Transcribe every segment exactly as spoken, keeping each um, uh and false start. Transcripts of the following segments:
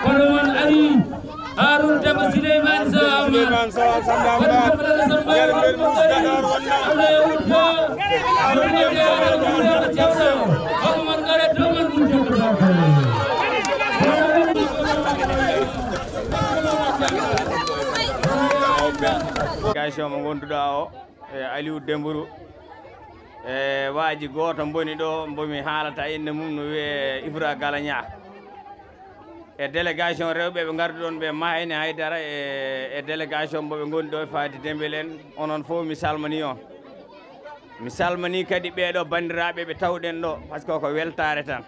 Kono mon ari, Haruna Demba Souleymane Sow Amar. Kono Demba Lalla Samba Yar Mel Moussa Dakar wonna. Haruna Demba Souleymane Sow Amar. Kono mon ngare to mon ɗum jokkotaako. Délégation mo ngonnduɗaa o, e Aliou Dembourou, e waaji gooto mboni ɗo, mbomi haalata innde mum, no wiyee Ibra Galaña. E délégation rewɓe ɓe ngarduɗon ɓe, Mahayne Haydara, e, e délégation mbo ɓe ngoni ɗo e Fati Dembel en, onon fof mi salmini on. Mi salmini kadi ɓeeɗo banndiraaɓe ɓe tawɗen ɗo, par ce que ko weltaare tan.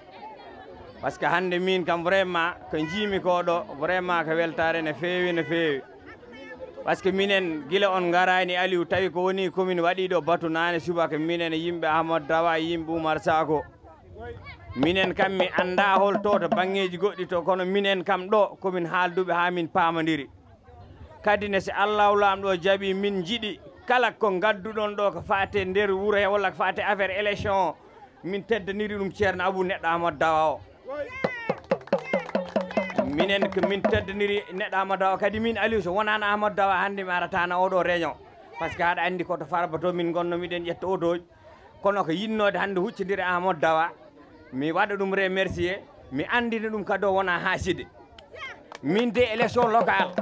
Par ce que hannde min kam vraiment ko njiimi ko ɗo, vraiment ko weltaare no feewi, no feewi. Par ce que minen gila on ngaraani Aliou, tawi ko woni ko min waɗi ɗo batu naane subaka, minen e yimɓe Amadou Dawa, yimɓe Oumar Sako. Minen kam mi annda hol to, to banngeeji goɗɗi to, kono minen kam ɗo ko min haalduɓe haa min paamondiri. Kadi ne si Allahu Laamɗo jaɓi, min njiɗi kala ko ngadduɗon ɗo ko faate nder wuro he walla ko faate affaire élection o, min teddaniri ɗum Ceerno Abou Neɗɗo Amadou Dawa o. Minen ko min teddaniri Neɗɗo Amadou Dawa. Kadi min Aliou, so wonaano Amadou Dawa hannde mi arataano oɗo réunion. Par ce que aɗa anndi ko to Farba to min ngonno, miɗen ƴetta otooji. Kono ko yiɗnoode hannde huccondira Amadou Dawa, mi waɗa ɗum remercier, mi anndina ɗum kadi o wona haaside. Min de élection locale,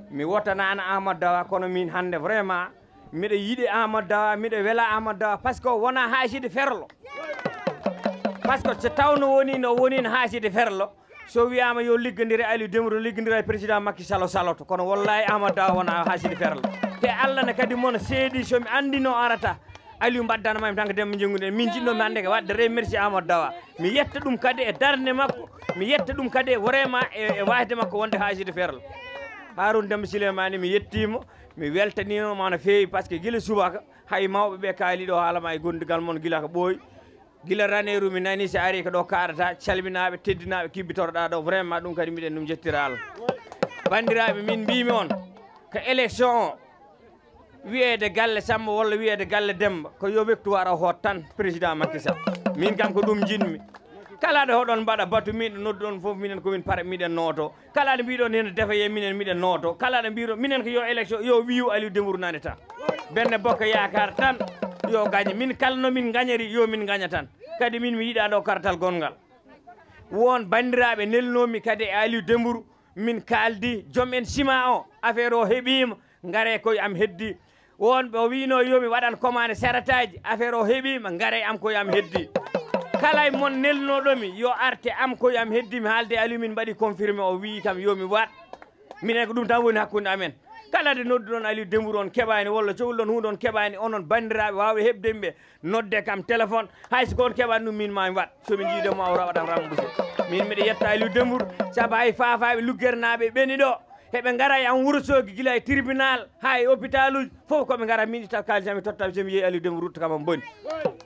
mi wottanaano Amadou Dawa, kono min hannde vraiment miɗo yiɗi Amadou Dawa, miɗo wela Amadou Dawa, par ce que o wona haaside ferlo. Par ce que so tawno woni no woni no haaside ferlo, so wiyaama yo liggondire Aliou Dembourou, liggondira e président Macky Sall, o saloto. Kono wallahi Amadou Dawa wona haaside ferlo. Te Allah ne kadi mon seedi, so mi anndi no arata, Aliou mbaddanma mi tan ko Demba Njengu. Min njiɗnoomi hannde ko waɗde remercier Amadou Dawa. Mi yetta ɗum kadi e darnde makko, mi yetta ɗum kadi vraiment e, e waasde makko wonde haaside ferlo. Harouna Demba Souleymane, mi yettiima, mi weltaniima ma no feewi, par ce que gila subaka hay mawɓe ɓe kaali ɗo haala ma e gondigal mon gila ko ɓooyi. Gila raneeru mi nani, si ari ko ɗo kaɗata, calminaaɓe, teddinaaɓe, kibbitoroɗaa ɗo, vraiment ɗum kadi mbiɗen ɗum jettira Allah. Banndiraaɓe, min mbiimi on ko élection o, wiyeede galle Samba walla wiyeede galle Demba, ko yo wektu wara o hoot tan président Macky Sall. Min kam ko ɗum njiɗmi. Kala ɗo hoɗon mbaɗa batu, min ɗo nodduɗon fof, minen ko min pare, miɗen nooto. Kala nde mbiɗon hino defa ye minen, miɗen nooto. Kala nde mbiɗon, minen ko yo élection, yo wiyu Aliou Dembourou nane tan. Benne Bokka Yaakaar tan, yo gañe. Min kala no min gañiri, yo min gaña tan. Kadi min mi yiɗa ɗo kartal gonngal. Won banndiraaɓe nelnoomi kadi e Aliou Dembourou, min kaaldi, joom en sima o, affaire o heɓiima, ngare koye am heddi. Wonɓe o wiino yo mi waɗan commande sarataji, affaire o heɓima, ngare am koye am heddi. Kala e mon nelnoɗomi yo arte am koye am heddi, mi haalde Aliou, min mbaɗi confirmé, o wii kam yo mi waɗ. Minen ko ɗum tan woni hakkunde amen. Kala nde nodduɗon Aliou Dembourou on keɓani, walla cohluɗon hunde on keɓani, onon bandiraɓe wawɓe heɓde yimɓe, nodde kam téléphone, hay so ko on keɓani ɗum, min ma mi waɗ. So min jiide mo awra waɗan remboursé. Min miɗo yetta Aliou Dembourou, saabu hay fafaɓe luggernaɓe ɓeni ɗo, heɓe ngara e am Wourossogui, gila e tribunal ha e hôpitaluji, fof koɓe ngara min itta kalis am, mi totta, so mi yeeyi Aliou Dembourou rutta kam am boni.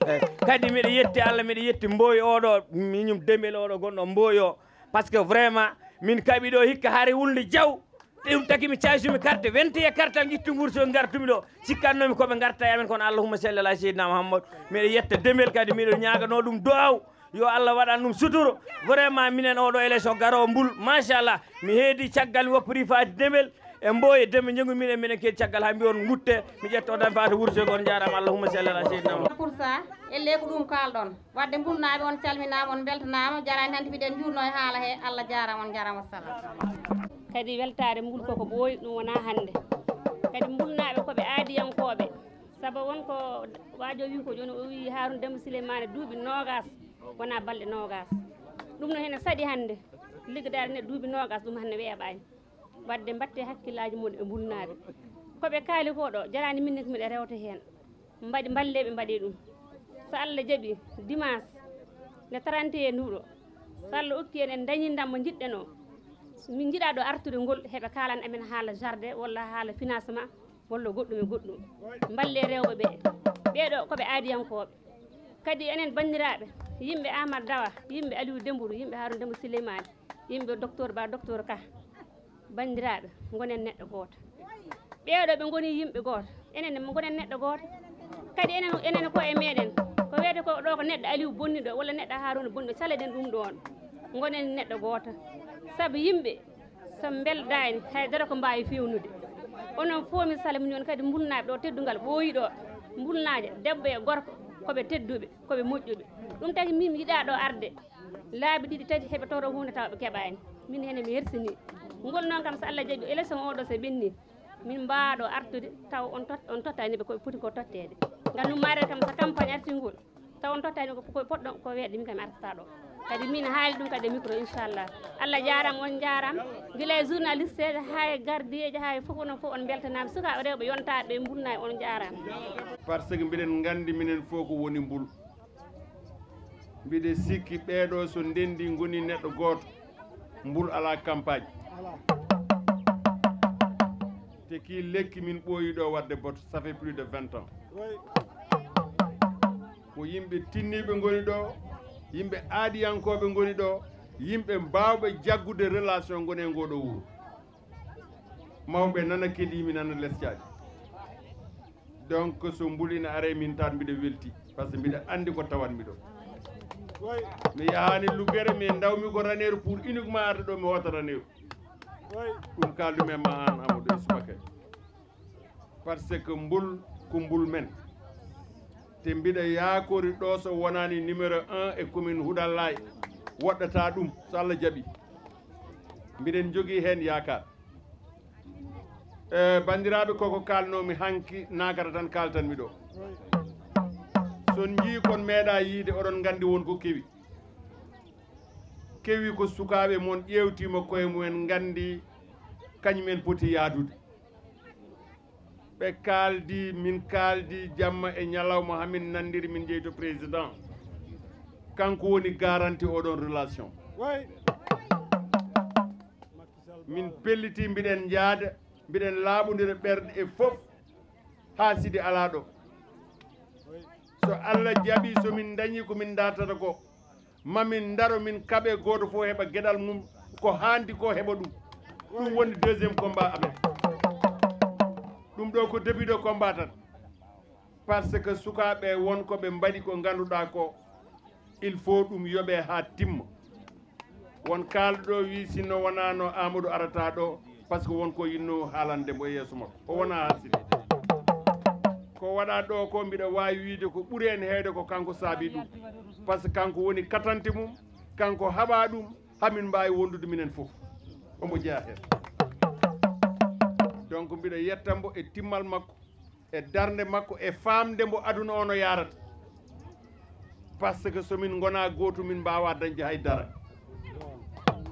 Eyyi, kadi miɗo yetti Allah, miɗo yetti Mboy oɗo, miñum Demel oɗo gonɗo Mboy o, par ce que vraiment min kaɓi ɗo hikka haare wulde Diaw. Ɗum taki mi caysumi carte, vingt et un carte am ƴittu Wourossogui, gartumi ɗo. Cikkatnomi koɓe garta e amen, kono allahumma salli ala seydina Mouhammad. Miɗo yetta Demel kadi, miɗo ñagano ɗum du'aw. Yo Allah waɗan ɗum suturo. Vraiment minen oɗo élection garowo mbul, machallah. Mi heedi caggal, mi woppori Fati Demel e Mboye Demel, njengu minen, minen keedi caggal ha mbiyon gutte. Mi ƴetta o tan Fati Wourossogui, on jarama, allahumma salli ala seydina Mouhammad. Pour ça, elle ko ɗum kalɗon. Wadde mbulnaaɓe on calminaama, on mbeltanaama, jaraani hannde mbiɗen njuurnoo e haala he. Allah jaaraama, on njaaraama, wassalam. Kadi weltaare mbul koko ɓooyi, ɗum wonaa hannde. Kadi mbulnaaɓe ko ɓe aadiyankooɓe, sabu won ko waajo wi ko jooni, o wi Haaruna Demba Sileymaani duuɓi noogaas, wonaa balɗe noogaas. Ɗum no hene saɗi hannde, liggodaade neɗɗo duuɓi noogaas, ɗum hannde weeɓaani. Wadde mbatte hakkillaaji mon e mbulnaaɓe. Ko ɓe kaali ko ɗo, jaraani min ne ko miɗo rewta heen. Mbaɗi, mballee ɓe mbaɗi ɗum. So Allah jaɓi, dimanche, le trente et un nduɗo, so Allah okki en, en dañi ndam mo njiɗɗen o, min njiɗa ɗo artude ngol, heɓe kaalan amen haala jardin walla haala financement walla goɗɗum e goɗɗum. Mballee rewɓe ɓe. Ɓeeɗo ko ɓe aadiyankooɓe. Kadi enen banndiraaɓe, yimɓe Aamadu Dawa, yimɓe Aliou Dembourou, yimɓe Haaruna Dembourou Sileymaani, yimɓe docteur Ba, docteur Ka, banndiraaɓe, ngonen neɗɗo gooto. Ɓeeɗo ɓe ngoni yimɓe gooto, enen ne ngonen neɗɗo gooto. Kadi enen, enen ko e meɗen, ko wiyete ko ɗo ko neɗɗo Aliou bonniɗo walla neɗɗo Harouna bonniɗo, caleɗen ɗum ɗon. Ngonen neɗɗo gooto. Sabu yimɓe so mbeldaani, haydara ko mbaawi fewnude. Onon fof mi salmini on kadi, mbulnaaɓe ɗo, teddungal ɓooyi ɗo. Mbulnaaje, debbo e gorko, ko ɓe tedduɓe, ko ɓe moƴƴuɓe. Ɗum tagi min mi yiɗaa ɗo arde. Laabi ɗiɗi, tati, heɓe toro huunde tawa ɓe keɓaani. Min hene mi hersini. Ngol noon kam, so Allah jaɓi, élection oɗo so ɓenni, min mbaawa ɗo artude, taw on tot-, on tottani ɓe ko ɓe poti ko totteede. Ngam ɗum maare kam, so campagne arti ngol, taw on tottani ko, ko poɗɗo ko weeɗde, min kam mi artata ɗo. Kadi min haali ɗum kadi e micro, inchallah. Allah jaaraama, on jaaraama. Gila e journaliste eeje, haa e gardien eeje, haa e fof, onon fof on mbeltanaama. Sukaaɓe rewɓe yontaaɓe ɓe mbulnaa, on jaaraama. Par ce que mbiɗen nganndi minen fof ko woni mbul. Mbiɗe sikki ɓeeɗo so ndenndi ngoni neɗɗo gooto, mbul alaa campagne. Te kii lekki min ɓooyi ɗo waɗde boto, ça fait plus de vingt ans. Ko yimɓe tinniiɓe ngoni ɗo, yimɓe aadiyankooɓe ngoni ɗo, yimɓe baawɓe jaggude relation ngoni e ngoo ɗo wuro. Mawɓe nana keɗii mi, nana lescaaɗi. Donc so mbul ina aree, min tan mbiɗa welti, par ce que mbiɗa anndi ko tawatmi ɗo. Mi yahaani Luggere, mais ndawmi ko Raneeru pour uniquement arde ɗo mi hoota Raneeru. Ɗum kaaldumi e ma aan Amadou Ismaël. Par ce que mbul ko mbul men. Te mbiɗa yaakori ɗo so wonaani numéro un e commune Hudallay, woɗɗata ɗum so Allah jaɓi. Mbiɗen njogii heen yaakaar. E, banndiraaɓe, koko kaalnoomi hanki, naakata tan kaaltanmi ɗo. So on njii kon meeɗa yiide, oɗon nganndi won ko kewi. Kewi ko sukaaɓe mon ƴeewtiima koye mumen, nganndi kañumen poti yaadude. Ɓe kaaldi, min kaaldi, jamma e ñalawma, hamin nanndiri, min njehi to président. Kanko woni garanti oɗon relation. Min pelliti, mbiɗen njaada, mbiɗen laaɓondira ɓerɗe e fof, haa sidi alaa ɗo. So Allah jaɓi, so min ndañi ko min ndartata ko, ma min ndaro, min kaɓe, gooto fof heɓa geɗal mum, ko haandi ko heɓa ɗum. Ɗum woni deuxième combat amen. Ɗum ɗo ko début de combat tan. Par ce que sukaaɓe won ko ɓe mbaɗi ko ngannduɗaa ko, il faut ɗum yoɓe haa timma. Won kaalɗo ɗo wi sinno wonano Amadou arata ɗo, par ce que won ko yinno haalande mo e yeeso makko. O wona haside. Ko waɗa ɗo ko mbiɗa waawi wiide ko ɓuri en heewde ko kanko saabi ɗum. Par ce que kanko woni katante mum, kanko haɓa ɗum, hamin mbaawi wondude minen fof. Omo jeyaa heen. Donc mbiɗa yetta mbo e timmal makko, e darnde makko, e faamde mbo aduna o no yaarata. Par ce que so min ngona gootum, min mbaawa dañde hay dara.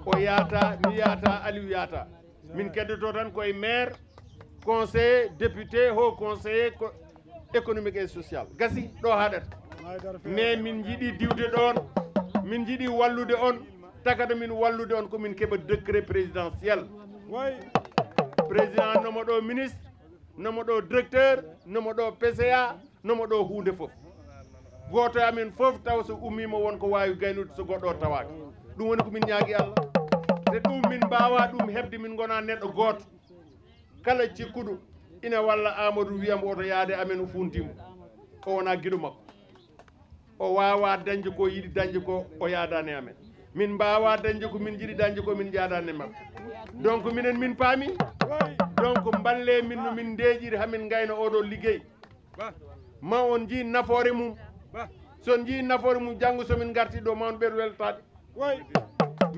O yaata, mi yaata, Aliou yaata. Min keddoto tan koye maire, conseiller, député, haut conseiller, ko économique et social. Gasi, ɗo haɗata. Mais min njiɗi diwde ɗon, min njiɗi wallude on, tagata min wallude on ko min keɓa décret présidentiel. Président nomo ɗo ministre, nomo ɗo directeur, nomo ɗo P C A, nomo ɗo huunde fof. Gooto e amen fof taw so ummiima won ko waawi gaynude so goɗɗo o tawaaka. Ɗum woni ko min ñaagi Allah. Te ɗum min mbaawa ɗum heɓde, min ngona neɗɗo gooto. Kala cikkuɗo ina walla Amadou, wiyamo oto yaade amen, o funtimo. O wona giɗo makko. O waawa dañde ko yiɗi dañde ko, o yaadani amen. Min mbaawa dañde ko min njiɗi dañde ko, min njaadani e makko. Donc minen min paami. Donc mballe min no min ndeeƴiri hamin ngayna oɗo liggey. Ma on njii nafoore mum. So on njii nafoore mum, janngo so min ngarti ɗo, ma on ɓeeɗo weltaade.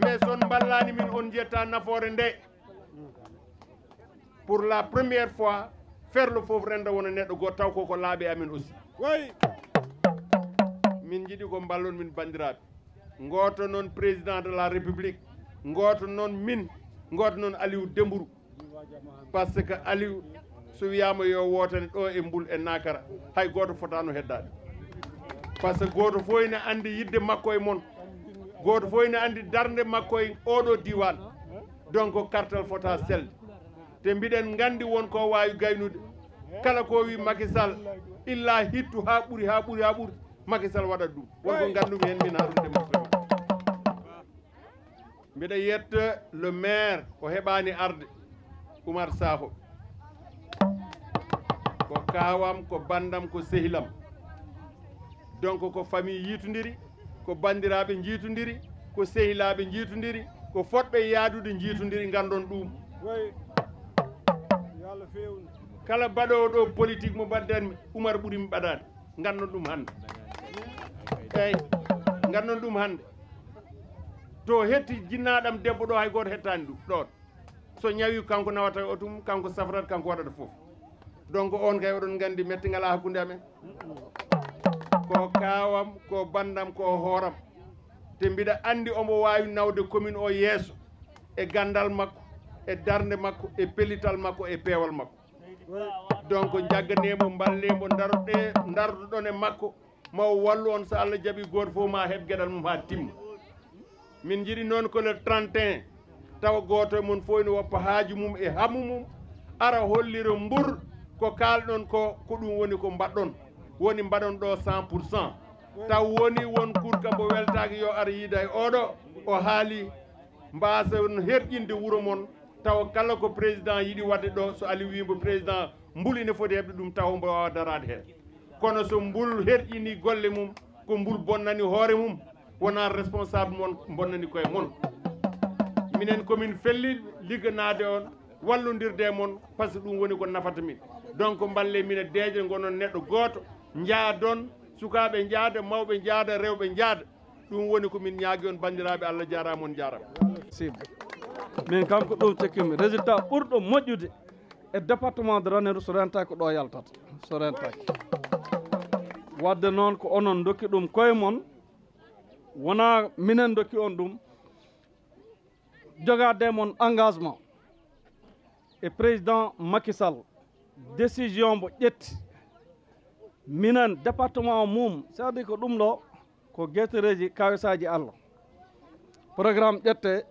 Mais so on mballani min, on njetta nafoore nde. Pour la première fois, ferlo fof renda wona neɗɗo gooto, taw koko laaɓe amen aussi. Min njiɗi ko mballon min banndiraaɓe. Gooto noon président de la République, gooto noon min, gooto noon Aliou Dembourou. Par ce que Aliou, so wiyama yo wootane ɗo e Mbul e Nakara, hay gooto fotano heddaade. Par ce que gooto fof ina anndi yidde makko e mon. Gooto fof ina anndi darnde makko e oɗo diwan. Donc kartal fota selde. Te mbiɗen nganndi won ko waawi gaynude. Kala ko wi Macky Sall, illa hittu haa ɓuri, haa ɓuri, haa ɓuri, Macky Sall waɗat ɗum. Won ko nganndumi heen min, Harouna Demba Souleymane. Mbiɗa yetta le maire, o heɓaani arde, Oumar Sakho. Ko kaawam, ko banndam, ko sehilam. Donc ko famille yiitundiri, ko banndiraaɓe njiitundiri, ko sehilaaɓe njiitundiri, ko fotɓe yaadude njiitundiri, nganndon ɗum. Kala baɗoowo ɗo politique mo mbaɗdanmi, Umar ɓuri mi ɓadaade. Nganndon ɗum hannde. Eeyi, nganndon ɗum hannde. To hetti jinnaaɗam debbo ɗo, hay gooto hettaani ɗum ɗoon. So ñawi, kanko nawata e oto mum, kanko safrata, kanko waɗata fof. Donc on kay oɗon nganndi metti ngalaa hakkunde amen. Ko kaawam, ko banndam, ko hooram. Te mbiɗa anndi omo waawi nawde commune o yeeso e ganndal makko, e darnde makko, e pellital makko, e peewal makko. Donc njagganee mo, mballee mo, ndaroɗee, ndardoɗon e makko, ma o wallu on. So Allah jaɓi, gooto fof ma heɓ geɗal mum haa timma. Min njiɗi noon ko le trente et un, tawa gooto e mon fof ene woppa haaju mum e hamu mum, ara hollira Mbour ko kaalɗon ko, ko ɗum woni ko mbaɗɗon, woni mbaɗon ɗo cent pour cent. Taw woni won kurka mbo weltaaki yo ar yiida e oɗo, o haali, mbaason herƴinde wuro mon, tawa kala ko président yiɗi waɗde ɗo, so Aliou wii mbo président Mboul ine foti heɓde ɗum, tawa mbo waawa daraade heen. Kono so Mboul herƴini golle mum, ko Mboul bonnani hoore mum, wonaa responsable mon bonnani koye mon. Minen ko min felli ligganaade on, wallondirde e mon, par ce que ɗum woni ko nafata min. Donc mballe mine deeƴa, ngonon neɗɗo gooto, njaadon, sukaaɓe njaada, mawɓe njaada, rewɓe njaada. Ɗum woni ko min ñaagi on, banndiraaɓe. Allah jaaraama, on jaaraama. Sib. Min kam ko ɗum cekkimi. Résultat ɓurɗo moƴƴude e département de Ranérou so rentaaki ko ɗo yaltata. So rentaaki. Wadde noon ko onon ndokki ɗum koye mon, wonaa minen ndokki on ɗum. Jogaade e mon engagement e président Macky Sall, décision mbo ƴetti, minen département mum, c'est-à-dire ko ɗum ɗo ko guertereeji kawisaaji Allah. Programme ƴette,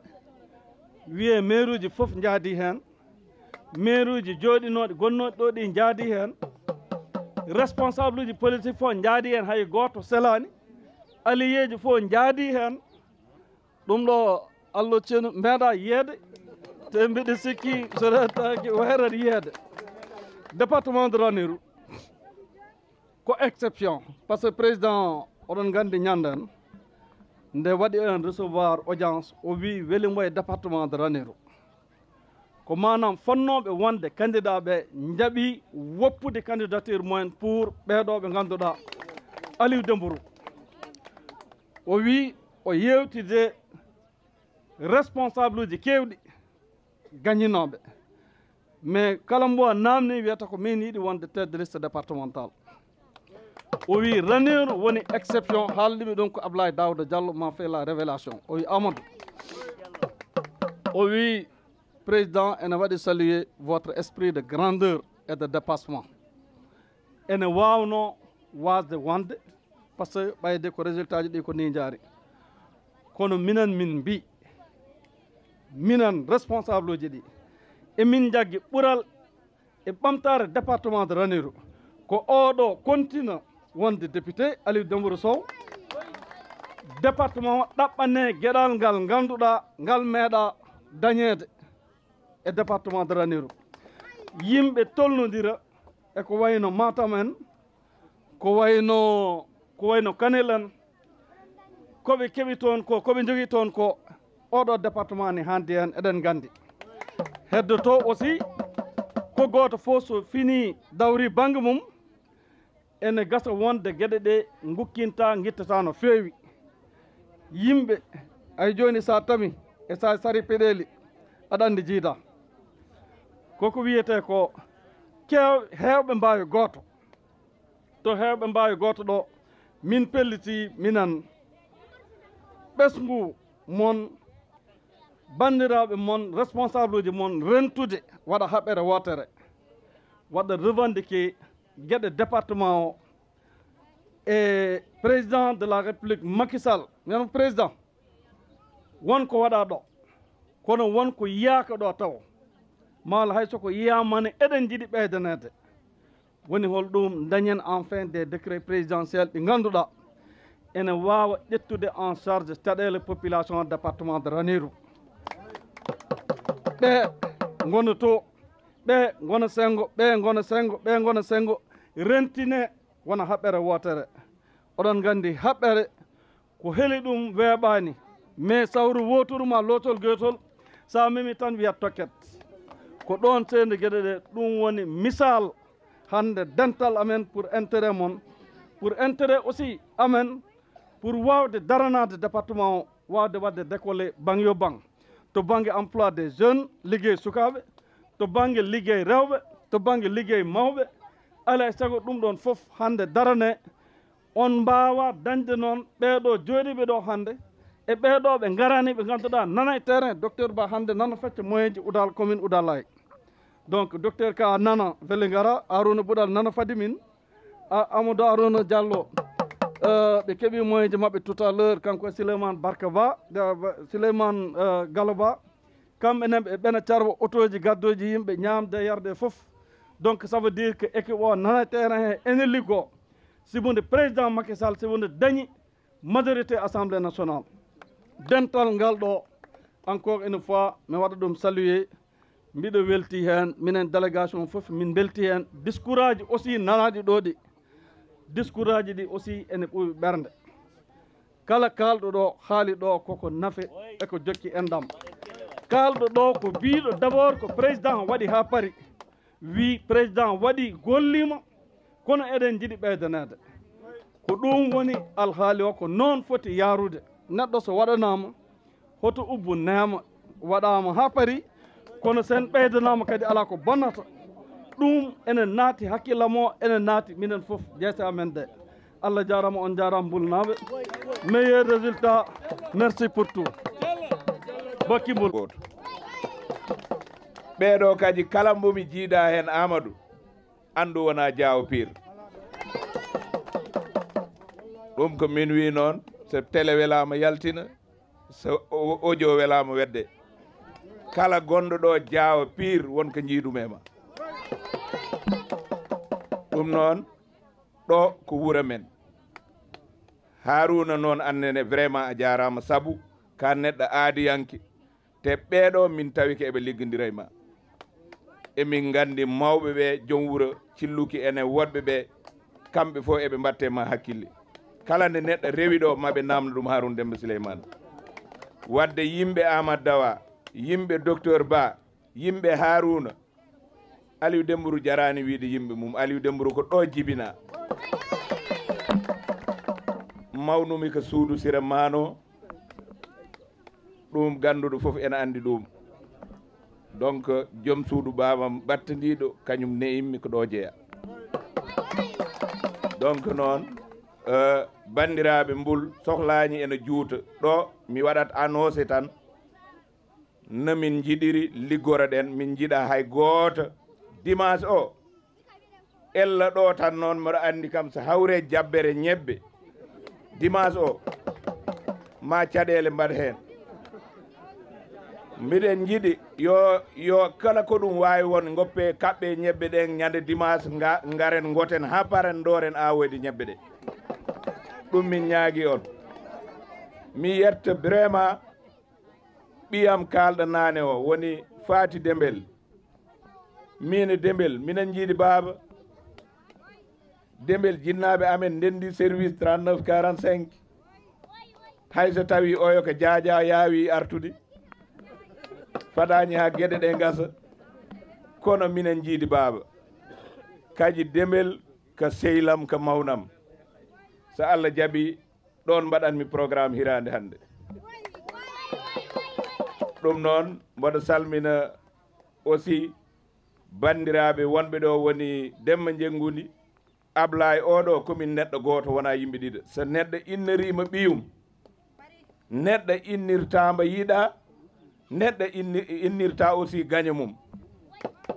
wiyee mairuuji fof njaadi heen, mairuuji jooɗinooɗi, gonnooɗi ɗo ɗi njaadi heen, responsableji politique fof njaadi heen, hay gooto selaani, alliéji fof njaadi heen. Ɗum ɗo Allah ceenu meeɗa yiyeede, te mbiɗa sikki so rentaaki o herat yiyeede. Département de Ranérou ko exception, par ce que président, oɗon nganndi ñanden nde waɗi en recevoir audience, o wii weli mo e département de Ranérou. Ko maanaam fonnooɓe wonde candidat ɓe njaɓi woppude candidature mumen pour ɓeeɗo ɓe ngannduɗaa Aliou Dembourou. O wii o yeewtide responsableji keewɗi gañinooɓe. Mais kala mbo a naamni wiyata ko min yiɗi wonde tête de liste départemental. O wii Ranérou woni exception, haalɗimi ɗum ko Ablaye Daouda Diallo m'a fait la révélation. O wii Amadou. O wii président ene waɗi saluer votre esprit de grandeur et de dépassement. Ene waawno waasde wonde, par ce que ɓayde ko résultat ji ɗi ko ni njaari. Kono minen min mbii, minen responsable uji ɗi, emin njaggi ɓural e ɓamtaare département de Ranérou. Ko oɗo kontina wonde député Aliou Dembourou Sow, département o ɗaɓɓane geɗal ngal ngannduɗaa ngal meeɗa dañeede e département de Ranérou. Yimɓe tolnodira e ko wayno Matam en, ko wayno, ko wayno Kanel en, ko ɓe keɓi toon ko, ko ɓe njogii toon ko, oɗo département ne hannde en eɗen nganndi. Heddoto aussi ko gooto fof so fini dawri bannge mum, ene gasa wonde geɗe ɗe ngukkinta, ngittata no feewi. Yimɓe, ay jooni sa tami e sa sari peɗeeli, aɗa anndi jiida. Koko wiyetee ko keew-, heewɓe mbaawi gooto. To heewɓe mbaawi gooto ɗo, min pelliti minen ɓesngu mon, banndiraaɓe mon, responsable uji mon rentude, waɗa haɓere wootere, waɗa revendiquer geɗe département o e président de la République Macky Sall. Minen président, won ko waɗa ɗo, kono won ko yiyaaka ɗo taw. Maa hay so ko yiyaama ne, eɗen njiɗi ɓeydaneede. Woni hol ɗum dañen enfin des décrets présidentiels ɗi ngannduɗaa ene waawa ƴettude en charge caɗeele population département de Ranérou. Ɓe ngona to, ɓe ngona senngo, ɓe ngona senngo, ɓe ngona senngo, rentine wona haɓɓere wootere. Oɗon nganndi haɓɓere ko heli ɗum weeɓaani, mais sawru wooturu ma lootol geetol, so a memi tan wiyat tokket. Ko ɗoon seende geɗe ɗe, ɗum woni misal hannde dental amen pour intérêt mon, pour intérêt aussi amen, pour waawde daranaade département o, waawde waɗde décollé baŋ yo baŋ. To bannge emploi des jeunes, liggey sukaaɓe, to bannge liggey rewɓe, to bannge liggey mawɓe, alaa e sago ɗum ɗoon fof hannde darane. On mbaawa dañde noon ɓeeɗo jooɗiiɓe ɗo hannde e ɓeeɗo ɓe ngaraani, ɓe ngannduɗaa nana e terrain. Docteur Ba hannde nana facca moyenji Oudal, commune Oudalaye. Donc, docteur ka nana Vélingara, Arouna Boudal nana fadi min, a- Amadou Arouna Diallo, euh, ɓe keɓi moyenji maɓɓe tout à l'heure, kanko e Souleymane Barka Ba, euh, Souleymane, euh, Gallo Ba. Kamɓe enen ɓe ɓena carwa otoji, gaddoji yimɓe, ñamde, yarde fof. Donc, ça veut dire que équipe o nana terrain he, ene liggo. Sibu nde président Macky Sall, sibu nde dañi majorité Assemblée nationale, dental ngal ɗo, encore une fois, mi waɗa ɗum saluer. Mbiɗo welti heen, minen délégation fof min mbelti heen. Discours aji aussi nanaɗi ɗo ɗi, discours aji ɗi aussi ene ɓuuɓi ɓernde. Kala kaalɗo ɗo, haali ɗo koko nafe e ko jokki enɗam. Kaalɗo ɗo ko biiɗo d'abord ko président waɗi haa pari. Wi président waɗi, gollima, kono eɗen njiɗi ɓeydaneede. Ko ɗum woni alhaali o, ko noon foti yaarude. Neɗɗo so waɗanaama, hoto ubbu neema, waɗaama haa pari, kono sen ɓeydanaama kadi alaa ko bonnata. Ɗum ene naati hakkillam o, ene naati minen fof, jeese amen ɗe. Allah jaaraama, on jaaraama Mbulnaaɓe. Meilleur résultat. Merci pour tout. Bakki Mbul. Gooto. Ɓeeɗo kadi kala mbo mi jiida heen Amadou, anndu wona Jaawo Pire. Ɗum ko min wi noon, so télé welaama yaltina, so o- audio welaama wedde. Kala gonɗo ɗo Jaawo Pire won ko njiidumi e ma. Ɗum noon, ɗo ko wuro men. Haruna noon annene vraiment a jaaraama sabu ka neɗɗo aadiyanke. Te ɓeeɗo min tawi ko eɓe liggondira e ma. Emin nganndi mawɓe ɓe, joom wuro Cilluki ene woɗɓe ɓe, kamɓe fof eɓe mbatte ma hakkille. Kala nde neɗɗo rewi ɗo, maɓe namno ɗum Haruna Demba Souleymane. Wadde yimɓe Amadou Dawa, yimɓe docteur Ba, yimɓe Haruna, Aliou Dembourou jaraani wiide yimɓe mum. Aliou Dembourou ko ɗo jibina. Mawnumi ko suudu Sira Mano, ɗum gannduɗo fof ene anndi ɗum. Donc, joom suudu baabam ɓattandiiɗo, kañum ne'immi ko ɗo jeya. Donc noon, eh, banndiraaɓe, Mbul sohlaani ene juuta. Ɗo mi waɗat annoncé tan, no min njiɗiri liggoro ɗen, min njiɗa hay gooto. Dimanche o, ella ɗo tan noon, mboɗo anndi kam so hawre jabbere ñebbe, dimanche o, ma caɗeele mbaɗ heen. Mbiɗen njiɗi yo, yo kala ko ɗum waawi won, ngoppe kaɓɓe ñebbe ɗen ñande dimanche, nga-, ngaren ngoten haa paren, ndooren aawoyde ñebbe ɗe. Ɗum min ñaagi on. Mi yetta vraiment ɓiyam kaalɗo naane o, woni Faati Dembel. Miin e Dembel, minen njiidi baaba. Dembel, jinnaaɓe amen ndenndi service trente-neuf quarante-cinq. Hay so tawi oyo ko jaaja yaawi artude, fadaani haa geɗe ɗe ngasa, kono minen njiidi baaba. Kaji Dembel ko sehlam, ko mawnam. So Allah jaɓi, ɗoon mbaɗanmi programme hiraande hannde. Ɗum noon, mboɗo salmina aussi banndiraaɓe wonɓe ɗo, woni Demba Njenngundi, Ablaye, oɗo ko min neɗɗo gooto, wonaa yimɓe ɗiɗo. So neɗɗo innoriima ɓiyum, neɗɗo innirta mbo yiɗa, neɗɗo inni-, innirta aussi gaño mum.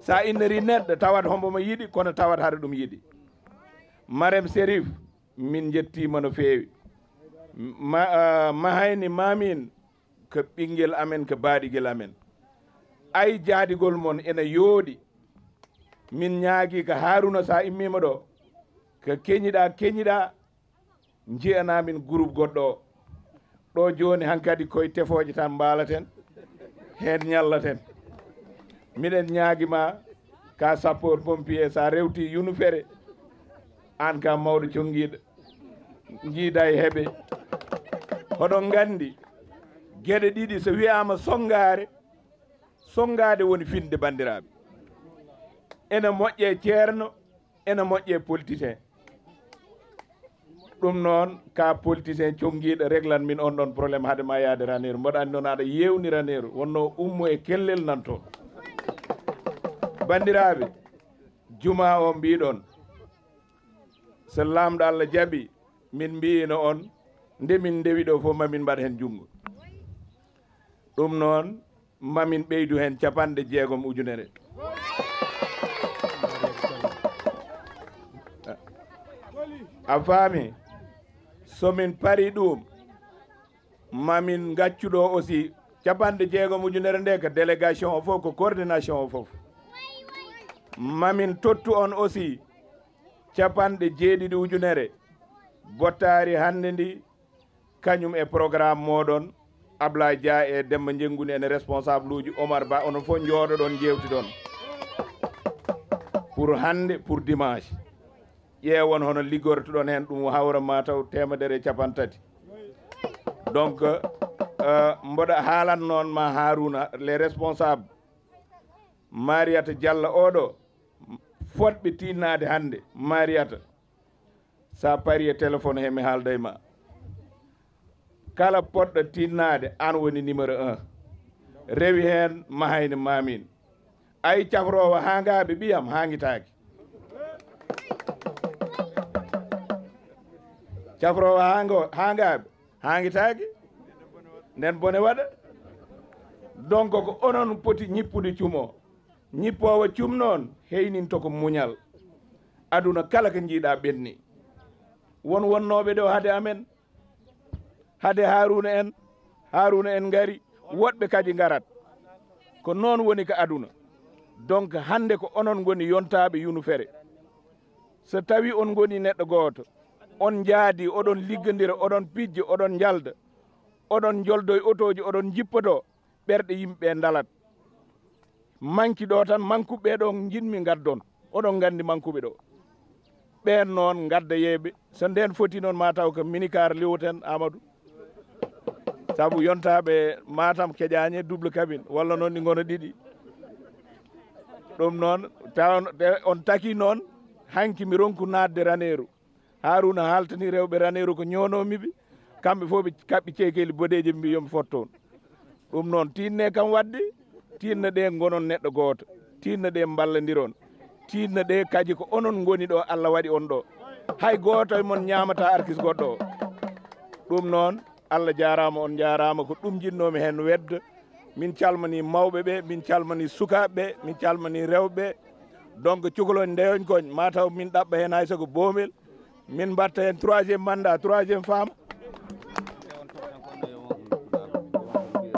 Sa innori neɗɗo, tawat hombo mo yiɗi, kono tawat hara ɗum yiɗi. Marem Serif, min njettiima no feewi. Ma, ah, Mahayni Mamin ko ɓinngel amen, ko baaɗigel amen. Ay, jaadigol mon ena yooɗi. Min ñaagi ko Haruna, sa immiima ɗo, ko keñiɗa, keñiɗa, nji'ana min groupe goɗɗo o. Ɗo jooni hankadi koye tefooje tan mbaalaten, heen ñallaten. Miɗen ñaagi ma ka sapeur pompier, sa rewti Yunufere, Aan ka mawɗo conngiiɗo, njiida e heɓe. Hoɗon nganndi, geɗe ɗiɗi so wiyaama sonngaare, sonngaade woni finde, banndiraaɓe. Ene moƴƴe ceerno, ene moƴƴe politicien. Ɗum noon, ka politicien conngiiɗo, réglan min on ɗon problème hade ma yaade Raneeru. Mboɗo anndi noon aɗa yeewni Raneeru, wonno ummo e kellel nan toon. Banndiraaɓe, juma o mbiɗon, so Laamɗo Allah jaɓi, min mbiyino on, nde min ndewi ɗo fof, ma min mbaɗ heen junngo. Ɗum noon, ma min ɓeydu heen capanɗe jeegom ujunere. A faami? So min pari ɗum, ma min ngaccu ɗo aussi capanɗe jeegom ujunere nde ko délégation o fof, ko coordination o fof. Ma min tottu on aussi capanɗe jeeɗiɗi ujunere. Bottaari hannde ndi, kañum e programme mooɗon, Ablaye Dia e Demba Njenguni ene responsable uji, Omar Ba, onon fof njooɗoɗon, njeewtiɗon. Pour hannde, pour dimanche. Ƴeewon hono liggortoɗon heen, ɗum hawra ma taw teemedere e capanɗe tati. Donc, euh, mboɗo haalan noon ma Haruna, les responsables, Mariata Diallo oɗo, fotɓe tinnaade hannde, Mariata, sa pari e téléphone he mi haalda e ma. Kala poɗɗo tinnaade, aan woni numéro un. Rewi heen Mahayni Mamin. Ay cafroowo haangaaɓe ɓiyam haangitaaki. Cafroowo haango-, haangaaɓe haangitaaki. Nden bone waɗa. Donc ko onon poti ñippude cumo. Ñippoowo cum noon heyninto ko muñal. Aduna kala ko njiiɗa ɓenni. Won wonnooɓe ɗo hade amen. Hade Haruna en, Haruna en ngari, woɗɓe kadi ngarat. Ko noon woni ko aduna. Donc hannde ko onon ngoni yontaaɓe yunufere. So tawi on ngoni neɗɗo gooto, on njaadi, oɗon liggondira, oɗon pijja, oɗon njalda, oɗon njoldo e otooji, oɗon njippoto, ɓerɗe yimɓe ɓe ndalat. Manki ɗo tan, mankuɓe ɗo njiɗmi ngaddon. Oɗon nganndi mankuɓe ɗo. Ɓeen noon ngadda yeeɓe. So ndeen foti noon ma taw ko minicar liwoten, Amadou. Sabu yontaaɓe Matam keƴaani e double cabine, walla noon ɗi ngona ɗiɗi. Ɗum noon, taw on taki noon, hanki mi ronku naatde Raneeru. Haruna haaltani rewɓe Raneeru ko ñoonoomi ɓe. Kamɓe fof ɓe kaɓɓi ceekeeli boɗeeji, ɓe mbi yo mi fot toon. Ɗum noon, tiinne kam waɗde, tiinno ɗe ngonon neɗɗo gooto, tiinno ɗe mballandiron, tiinno ɗe kadi ko onon ngoni ɗo, Allah waɗi on ɗo. Hay gooto e mon ñaamata arkis goɗɗo o. Ɗum noon, Allah jaaraama, on njaaraama, ko ɗum njiɗnoomi heen wedde. Min calmanii mawɓe ɓe, min calmanii sukaaɓe ɓe, min calmanii rewɓe ɓe. Donc, cukalon ndeyoñ koñ, ma taw min ɗaɓɓa heen hay so ko boomel, min mbaɗta heen troisième mandat, troisième femme.